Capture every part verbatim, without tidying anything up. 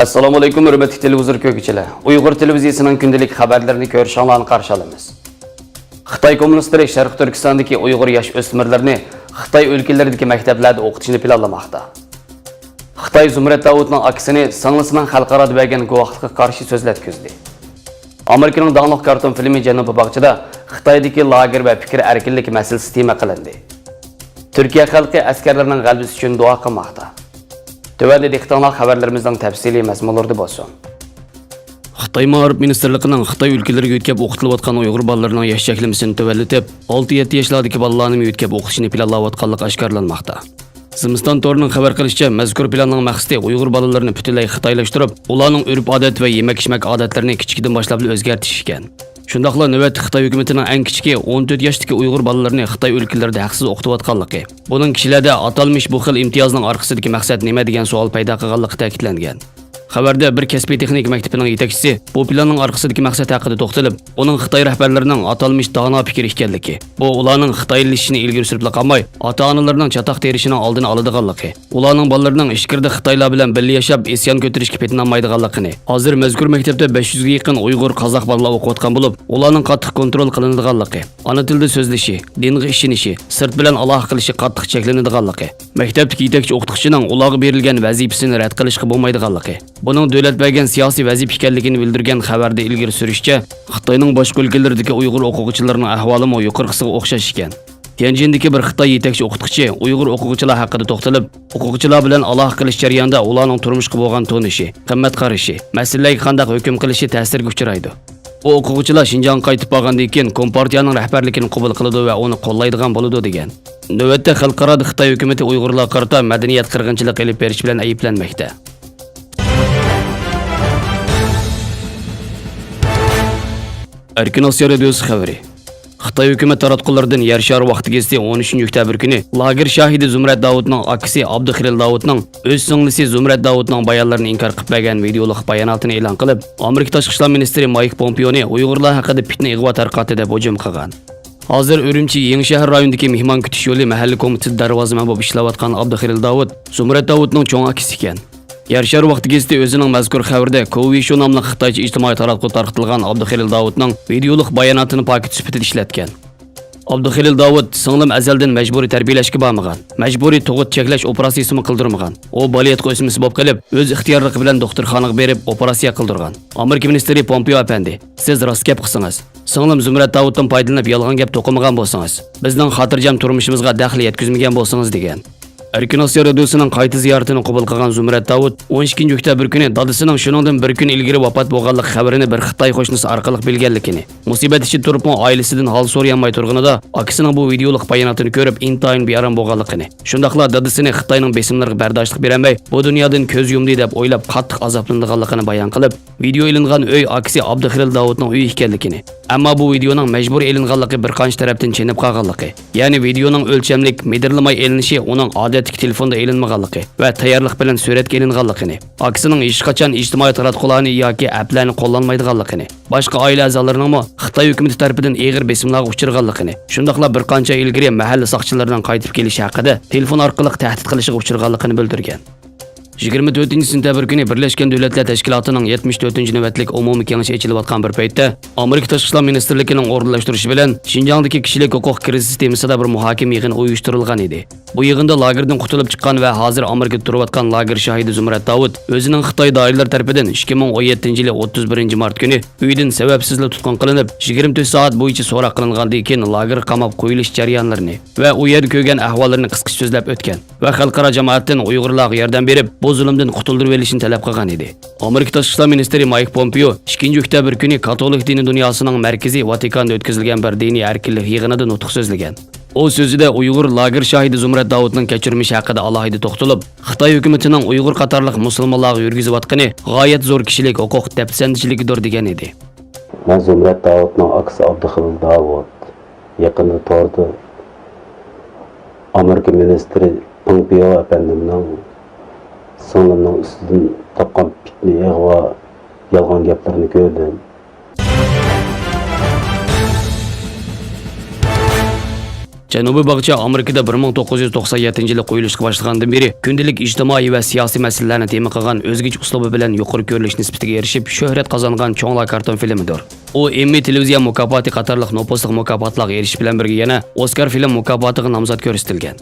ئەسسالامۇئەلەيكۇم، ھۆرمەتلىك تېلېۋىزور كۆرگۈچىلەر. ئۇيغۇر تېلېۋىزىيىسىنىڭ كۈندىلىك خەۋەرلىرىنى كۆرۈشۈڭلارنى قارشى ئالىمىز. خىتاي كوممۇنىستلىرى شەرقىي تۈركىستاندىكى ئۇيغۇر ياش ئۆسمۈرلىرىنى خىتاي ئۆلكىلىرىدىكى مەكتەپلەردە ئوقۇتۇشنى پىلانلىماقتا. خىتاي زۇمرەت داۋۇتنىڭ ئاكىسىنى سىڭلىسىنىڭ خەلقئارادا بەرگەن گۇۋاھلىقىغا قارشى سۆزلەتكۈزدى. ئامېرىكىنىڭ داڭلىق كارتون فىلىمى جەنۇبىي باغچىدا خىتايدىكى لاگېر ۋە پىكىر ئەركىنلىكى مەسىلىسى تېما قىلىندى. تۈركىيە خەلقى ئەسكەرلىرىنىڭ غەلىبىسى ئۈچۈن دۇئا قىلماقتا. تۆۋەندە دىققىتىڭلار خەۋەرلىرىمىزنىڭ تەپسىلىي مەزمۇنلىرىدا بولسۇن. خىتاي مائارىپ مىنىستىرلىقىنىڭ خىتاي ئۆلكىلىرىگە يۆتكەپ ئوقۇتۇلۇۋاتقان ئۇيغۇر بالىلىرىنىڭ ياش چەكلىمىسىنى تۆۋەنلىتىپ، ئالتە يەتتە ياشلاردىكى بالىلارنىمۇ يۆتكەپ ئوقۇتۇشنى پىلانلاۋاتقانلىقى ئاشكارىلانماقتا. زىمىستان تورىنىڭ خەۋەر قىلىشىچە، مەزكۇر پىلاننىڭ مەقسىتى ئۇيغۇر بالىلىرىنى پۈتۈنلەي خىتايلاشتۇرۇپ، ئۇلارنىڭ ئۆرپ-ئادەت ۋە يېمەك-ئىچمەك ئادەتلىرىنى كىچىكىدىن باشلاپلا ئۆزگەرتىش ئىكەن. شۇنداقلا نۆۋەتتە خىتاي ھۆكۈمىتىنىڭ ئەڭ كىچىكى ئون تۆت ياشتىكى ئۇيغۇر بالىلىرىنى خىتاي ئۆلكىلىرىدە ھەقسىز ئوقۇتۇۋاتقانلىقى، بۇنىڭ كىشىلەردە ئاتالمىش بۇ خىل ئىمتىيازنىڭ ئارقىسىدىكى مەقسەت نېمە دېگەن سوئال پەيدا قىلغانلىقى تەكىتلەنگەن. خەۋەردە بىر كەسپىي تېخنىكا مەكتىپىنىڭ يېتەكچىسى بۇ پىلاننىڭ ئارقىسىدىكى مەقسەت ھەققىدە توختىلىپ، ئۇنىڭ خىتاي رەھبەرلىرىنىڭ ئاتالمىش دانا پىكىر ئىكەنلىكى، بۇ ئۇلارنىڭ خىتايلىشىشىنى ئىلگىرى سۈرۈپلا قالماي، ئاتا-ئانىلىرىنىڭ چاتاق تېرىشىنىڭ ئالدىنى ئالىدىغانلىقى، ئۇلارنىڭ بالىلىرىنىڭ ئىچكىرىدە خىتايلار بىلەن بىللە ياشاپ، ئىسيان كۆتۈرۈشكە پېتىنالمايدىغانلىقىنى، ھازىر مەزكۇر مەكتەپتە بەش يۈزگە يېقىن ئۇيغۇر، قازاق بالىلار ئوقۇۋاتقان بولۇپ، ئۇلارنىڭ قاتتىق كونترول قىلىنىدىغانلىقى، ئانا تىلدا سۆزلىشى، دىنغا ئىشىنىشى، سىرت بىلەن ئالاقە قىلىشى قاتتىق چەكلىنىدىغانلىقى، مەكتەپتىكى يېتەكچى ئوقۇتقۇچىنىڭ ئۇلارغا بېرىلگەن ۋەزىپىسىنى رەت قىلىشقا بولمايدىغانلىقى، بۇنىڭ دۆلەت بەرگەن سىياسىي ۋەزىپە ئىكەنلىكىنى بىلدۈرگەن خەۋەردە ئىلگىرى سۈرۈشىچە، خىتاينىڭ باشقا ئۆلكىلىرىدىكى ئۇيغۇر ئوقۇغۇچىلىرىنىڭ ئەھۋالىمۇ يۇقىرىقىسىغا ئوخشاش ئىكەن. تيەنجىندىكى بىر خىتاي يېتەكچى ئوقۇتقۇچى ئۇيغۇر ئوقۇغۇچىلار ھەققىدە توختىلىپ، ئوقۇغۇچىلار بىلەن ئالاقە قىلىش جەريانىدا ئۇلارنىڭ تۇرمۇشقا بولغان تونۇشى، قىممەت قارىشى، مەسىلىلەرگە قانداق ھۆكۈم قىلىشى تەسىرگە ئۇچرايدۇ. بۇ ئوقۇغۇچىلار شىنجاڭغا قايتىپ بارغاندىن كېيىن، كومپارتىيەنىڭ رەھبەرلىكىنى قوبۇل قىلىدۇ ۋە ئۇنى قوللايدىغان بولىدۇ، دېگەن. نۆۋەتتە خەلقئارادا خىتاي ھۆكۈمىتى ئۇيغۇرلارغا قارىتا مەدەنىيەت قىرغىنچىلىقى ئېلىپ بېرىش بىلەن ئەيىبلەنمەكتە. ئەركىن ئاسىيا رادىيوسى خەۋىرى. خىتاي ھۆكۈمەت تاراتقۇلىرىدىن يەر شارى ۋاقتى گېزىتى ئون ئۈچىنچى ئۆكتەبىر كۈنى لاگېر شاھىدى زۇمرەت داۋۇتنىڭ ئاكىسى ئابدۇخېلىل داۋۇتنىڭ ئۆز سىڭلىسى زۇمرەت داۋۇتنىڭ بايانلىرىنى ئىنكار قىلىپ بەرگەن ۋىدېئولۇق باياناتىنى ئېلان قىلىپ، ئامېرىكا تاشقى ئىشلار مىنىستىرى مايك پومپېئونى ئۇيغۇرلار ھەققىدە پىتنە، ئىغۋا تارقاتتى دەپ ھۇجۇم قىلغان. ھازىر ئۈرۈمچى يېڭىشەھەر رايونىدىكى مېھمان كۈتۈش يولى مەھەللە كومىتېتىدا دەرۋازىمەن بولۇپ ئىشلەۋاتقان ئابدۇخېلىل داۋۇت زۇمرەت داۋۇتنىڭ چوڭ ئاكىسى ئىكەن. يەر شارى ۋاقتى گېزىتى ئۆزىنىڭ مەزكۇر خەۋىرىدە كوۋىشۇ ناملىق خىتايچە ئىجتىمائىي تاراتقۇدا تارقىتىلغان ئابدۇخېلىل داۋۇتنىڭ ۋىدېئولۇق باياناتىنى پاكىت سۈپىتىدە ئىشلەتكەن. ئابدۇخېلىل داۋۇت سىڭلىم ئەزەلدىن مەجبۇرىي تەربىيەلەشكە بارمىغان، مەجبۇرىي تۇغۇت چەكلەش ئوپېراتسىيىسىمۇ قىلدۇرمىغان. ئۇ بالىياتقۇ ئۆسمىسى بولۇپ قېلىپ، ئۆز ئىختىيارلىقى بىلەن دوختۇرخانىغا بېرىپ ئوپېراتسىيە قىلدۇرغان. ئامېرىكا مىنىستىرى پومپېئو ئەپەندى، سىز راست گەپ قىلسىڭىز. سىڭلىم زۇمرەت داۋۇتتىن پايدىلىنىپ يالغان گەپ توقۇمىغان بولسىڭىز، بىزنىڭ خاتىرجەم تۇرمۇشىمىزغا دەخلى يەتكۈزمىگەن بولسىڭىز، دېگەن. ئەركىن ئاسىيا رادىيوسىنىڭ قايتا زىيارىتىنى قوبۇل قىلغان زۇمرەت داۋۇت ئون ئىككىنچى ئۆكتەبىر كۈنى دادىسىنىڭ شۇنىڭدىن بىر كۈن ئىلگىرى ۋاپات بولغانلىقى خەۋىرىنى بىر خىتاي قوشنىسى ئارقىلىق بىلگەنلىكىنى، مۇسىبەت ئىچىدە تۇرۇپمۇ ئائىلىسىدىن ھال سورىيالماي تۇرغىنىدا، ئاكىسىنىڭ بۇ ۋىدېئولۇق باياناتىنى كۆرۈپ ئىنتايىن بىئارام بولغانلىقىنى، شۇنداقلا دادىسىنى خىتاينىڭ بېسىملىرىغا بەرداشلىق بېرەلمەي، بۇ دۇنيادىن كۆز يۇمدى دەپ ئويلاپ قاتتىق ئازابلىنىدىغانلىقىنى بايان قىلىپ، ۋىدېئو ئېلىنغان ئۆي ئاكىسى ئابدۇخېلىل داۋۇتنىڭ ئۆيى ئىكەنلىكىنى، ئەمما بۇ ۋىدېئونىڭ مەجبۇرىي ئېلىنغانلىقى بىر قانچە تەرەپتىن چېنىپ قالغانلىقى، يەنى ۋىدېئونىڭ ئۆلچەملىك، مىدىرلىماي ئېلىنىشى ئۇنىڭ ئادەتتىكى تېلېفوندا ئېلىنمىغانلىقى ۋە تەييارلىق بىلەن سۈرەتكە ئېلىنغانلىقىنى، ئاكىسىنىڭ ھېچقاچان ئىجتىمائىي تاراتقۇلارنى ياكى ئەپلەرنى قوللانمايدىغانلىقىنى، باشقا ئائىلە ئەزالىرىنىڭمۇ خىتاي ھۆكۈمىتى تەرىپىدىن ئېغىر بېسىملارغا ئۇچرىغانلىقىنى، شۇنداقلا بىر قانچە ئاي ئىلگىرى مەھەللە ساقچىلىرىنىڭ قايتىپ كېلىشى ھەققىدە تېلېفون ئارقىلىق تەھدىت قىلىشىغا ئۇچرىغانلىقىنى بىلدۈرگەن. يىگىرمە تۆتىنچى سېنتەبىر كۈنى بىرلەشكەن دۆلەتلەر تەشكىلاتىنىڭ يەتمىش تۆتىنچى نۆۋەتلىك ئومۇمىي كېڭىشى ئېچىلىۋاتقان بىر پەيتتە، ئامېرىكا تاشقى ئىشلار مىنىستىرلىكىنىڭ ئورۇنلاشتۇرۇشى بىلەن شىنجاڭدىكى كىشىلىك ھوقۇق كىرىزىسى تېمىسىدا بىر مۇھاكىمە يىغىنى ئۇيۇشتۇرۇلغان ئىدى. بۇ يىغىندا لاگېردىن قۇتۇلۇپ چىققان ۋە ھازىر ئامېرىكىدا تۇرۇۋاتقان لاگېر شاھىدى زۇمرەت داۋۇت ئۆزىنىڭ خىتاي دائىرىلىرى تەرىپىدىن ئىككى مىڭ ئون يەتتىنچى يىلى ئوتتۇز بىرىنچى مارت كۈنى ئۆيىدىن سەۋەبسىزلا تۇتقۇن قىلىنىپ، يىگىرمە تۆت سائەت بويىچە سوراق قىلىنغاندىن كېيىن لاگېرغا قاماپ قويۇلۇش جەريانلىرىنى ۋە ئۇ يەردە كۆرگەن ئەھۋاللىرىنى قىسقىچە سۆزلەپ ئۆتكەن ۋە خەلقئارا جامائەتتىن ئۇيغۇرلارغا ياردەم بېرىپ، بۇ زۇلۇمدىن قۇتۇلدۇرۇۋېلىشنى تەلەپ قىلغان ئىدى. ئامېرىكا تاشقى ئىشلار مىنىستىرى مايك پومپېئو ئىككىنچى ئۆكتەبىر كۈنى كاتولىك دىنىي دۇنياسىنىڭ مەركىزى ۋاتىكاندا ئۆتكۈزۈلگەن بىر دىنىي ئەركىنلىك يىغىنىدا نۇتۇق سۆزلىگەن. ئۇ سۆزىدە ئۇيغۇر لاگېر شاھىدى زۇمرەت داۋۇتنىڭ كەچۈرمىشى ھەققىدە ئالاھىدە توختىلىپ، خىتاي ھۆكۈمىتىنىڭ ئۇيغۇر قاتارلىق مۇسۇلمانلارغا يۈرگۈزۈۋاتقىنى غايەت زور كىشىلىك ھوقۇق دەپسەندىچىلىكىدۇر، دېگەن ئىدى. مەن زۇمرەت داۋۇتنىڭ ئاكىسى ئابدۇخېلىل داۋۇت. يېقىندا توردا ئامېرىكا مىنىستىرى پومپېئو ئەپەندىمنىڭ سىڭلىمنىڭ ئۈستىدىن تاپقان پىتنە، ئىغۋا، يالغان گەپلىرىنى كۆردۈم. جەنۇبىي باغچە ئامېرىكىدا بىر مىڭ توققۇز يۈز توقسان يەتتىنچى يىلى قويۇلۇشقا باشلىغاندىن بېرى كۈندىلىك ئىجتىمائىي ۋە سىياسىي مەسىلىلەرنى تېما قىلغان ئۆزگىچە ئۇسلۇبى بىلەن يۇقىرى كۆرۈلۈش نىسبىتىگە ئېرىشىپ، شۆھرەت قازانغان چوڭلار كارتون فىلىمىدۇر. ئۇ ئېممى تېلېۋىزىيە مۇكاپاتى قاتارلىق نوپۇزلۇق مۇكاپاتلارغا ئېرىشىش بىلەن بىرگە يەنە ئوسكار فىلىم مۇكاپاتىغا نامزات كۆرسىتىلگەن.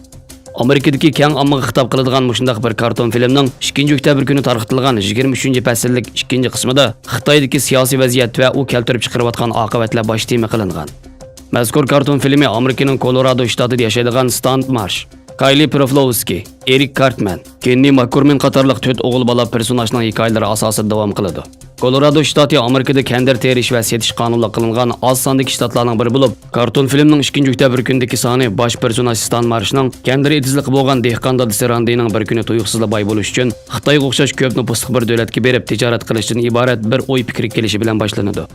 ئامېرىكىدىكى كەڭ ئاممىغا خىتاب قىلىدىغان مۇشۇنداق بىر كارتون فىلىمنىڭ ئىككىنچى ئۆكتەبىر كۈنى تارقىتىلغان يىگىرمە ئۈچىنچى پەسىللىك ئىككىنچى قىسمىدا خىتايدىكى سىياسىي ۋەزىيەت ۋە ئۇ كەلتۈرۈپ چىقىرىۋاتقان ئاقىۋەتلەر باش تېما قىلىنغان. مەزكۇر كارتون فىلىمى ئامېرىكىنىڭ كولورادو شتاتىدا ياشايدىغان ستان مارش، كايلى پروفلوۋسكىي، ئېرىك كارتمەن، كېننى ماككورمىن قاتارلىق تۆت ئوغۇل بالا پېرسوناژنىڭ ھېكايىلىرى ئاساسىدا داۋام قىلىدۇ. كولورادو شتاتى ئامېرىكىدا كەندىر تېرىش ۋە سېتىش قانۇنلۇق قىلىنغان ئاز ساندىكى شتاتلارنىڭ بىرى بولۇپ، كارتون فىلىمنىڭ ئىككىنچى ئۆكتەبىر كۈنىدىكى سانى باش پېرسوناژ ستان مارشنىڭ كەندىر ئېتىزلىقى بولغان دېھقان دادىسى راندىنىڭ بىر كۈنى تۇيۇقسىزلا باي بولۇش ئۈچۈن خىتايغا ئوخشاش كۆپ نوپۇسلۇق بىر دۆلەتكە بېرىپ تىجارەت قىلىشتىن ئىبارەت بىر ئوي پىكىرگە كېلىشى بىلەن باشلىنىدۇ.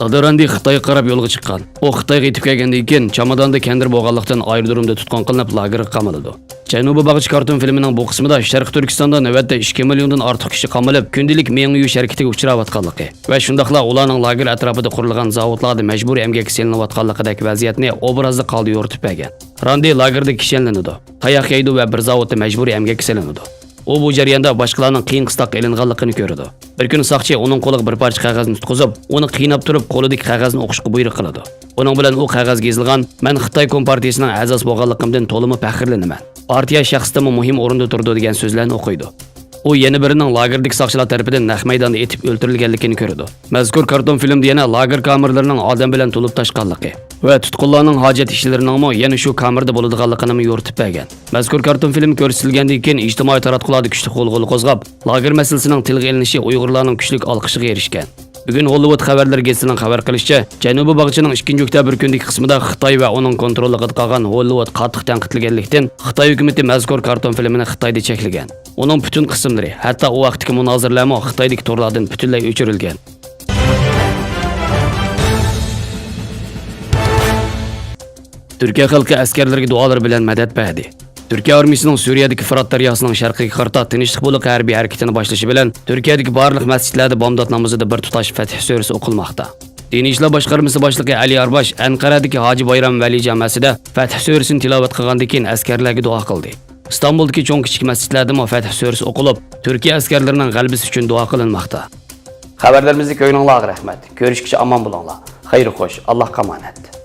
دادا راندى خىتايغا قاراپ يولغا چىققان. ئۇ خىتايغا يېتىپ كەلگەندىن كېيىن، چاماداندا كەندىر بولغانلىقتىن، ئايرودرومدا تۇتقۇن قىلىنىپ، لاگېرغا قامىلىدۇ. جەنۇبىي باغچە كارتون فىلىمىنىڭ بۇ قىسمىدا شەرقىي تۈركىستاندا نۆۋەتتە ئىككى مىليوندىن ئارتۇق كىشى قامىلىپ، كۈندىلىك مېڭە يۇيۇش ھەرىكىتىگە ئۇچراۋاتقانلىقى ۋە شۇنداقلا ئۇلارنىڭ لاگېر ئەتراپىدا قۇرۇلغان زاۋۇتلاردا مەجبۇرىي ئەمگەككە سېلىنىۋاتقانلىقىدەك ۋەزىيەتنى ئوبرازلىق ھالدا يورۇتۇپ بەرگەن. راندى لاگېردا كىشەنلىنىدۇ، تاياق يەيدۇ ۋە بىر زاۋۇتتا مەجبۇرىي ئەمگەككە سېلىنىدۇ. ئۇ بۇ جەرياندا باشقىلارنىڭ قىيىن-قىستاققا ئېلىنغانلىقىنى كۆرىدۇ. بىر كۈنى ساقچى ئۇنىڭ قولىغا بىر پارچە قەغەزنى تۇتقۇزۇپ، ئۇنى قىيناپ تۇرۇپ، قولىدىكى قەغەزنى ئوقۇشقا بۇيرۇق قىلىدۇ. ئۇنىڭ بىلەن ئۇ قەغەزگە يېزىلغان، «مەن خىتاي كومپارتىيىسىنىڭ ئەزاسى بولغانلىقىمدىن تولىمۇ پەخىرلىنىمەن. پارتىيە شەخستىنمۇ مۇھىم ئورۇندا تۇرىدۇ» دېگەن سۆزلەرنى ئوقۇيدۇ. ئۇ يەنە بىرىنىڭ لاگېردىكى ساقچىلار تەرىپىدىن نەق مەيداندا ئېتىپ ئۆلتۈرۈلگەنلىكىنى كۆرىدۇ. مەزكۇر كارتون فىلىمدا يەنە لاگېر كامېرلىرىنىڭ ئادەم بىلەن تولۇپ تاشقانلىقى ۋە تۇتقۇنلارنىڭ ھاجەت ئىشلىرىنىڭمۇ يەنە شۇ كامېردا بولىدىغانلىقىنىمۇ يورۇتۇپ بەرگەن. مەزكۇر كارتون فىلىم كۆرسىتىلگەندىن كېيىن ئىجتىمائىي تاراتقۇلاردا كۈچلۈك غۇلغۇلا قوزغاپ، لاگېر مەسىلىسىنىڭ تىلغا ئېلىنىشى ئۇيغۇرلارنىڭ كۈچلۈك ئالقىشىغا ئېرىشكەن. بۈگۈن ھوللىۋۇد خەۋەرلىرى گېزىتىنىڭ خەۋەر قىلىشىچە، جەنۇبىي باغچىنىڭ ئىككىنچى ئۆكتەبىر كۈنىدىكى قىسمىدا خىتاي ۋە ئۇنىڭ كونتروللۇقىدا قالغان ھوللىۋۇد قاتتىق تەنقىدلىگەنلىكتىن، خىتاي ھۆكۈمىتى مەزكۇر كارتون فىلىمىنى خىتايدا چەكلىگەن. ئۇنىڭ پۈتۈن قىسىملىرى، ھەتتا ئۇ ۋاقىتتىكى مۇنازىرىلەرمۇ خىتايدىكى تورلاردىن پۈتۈنلەي ئۆچۈرۈلگەن. تۈركىيە خەلقى ئەسكەرلىرىگە دۇئالىرى بىلەن مەدەت بەردى. تۈركىيە ئارمىيىسىنىڭ سۈرىيەدىكى فۇرات دەرياسىنىڭ شەرقىگە قارىتا تىنچلىق بۇلىقى ھەربىي ھەرىكىتىنى باشلىشى بىلەن، تۈركىيەدىكى بارلىق مەسچىتلەردە بامدات نامىزىدا بىر تۇتاش فەتھ سۈرىسى ئوقۇلماقتا. دىنىي ئىشلار باشقارمىسى باشلىقى ئەلى ئارباش ئەنقەرەدىكى ھاجى بايرام ۋەلى جامەسىدە فەتھ سۈرىسىنى تىلاۋەت قىلغاندىن كېيىن، ئەسكەرلەرگە دۇئا قىلدى. ئىستانبۇلدىكى چوڭ كىچىك مەسچىتلەردىمۇ فەتھ سۈرىسى ئوقۇلۇپ، تۈركىيە ئەسكەرلىرىنىڭ غەلىبىسى ئۈچۈن دۇئا قىلىنماقتا. خەۋەرلىرىمىزنى كۆرگىنىڭلارغا رەھمەت. كۆرۈشكىچە ئامان بولۇڭلار. خەير خوش، ئاللاھقا ئامانەت.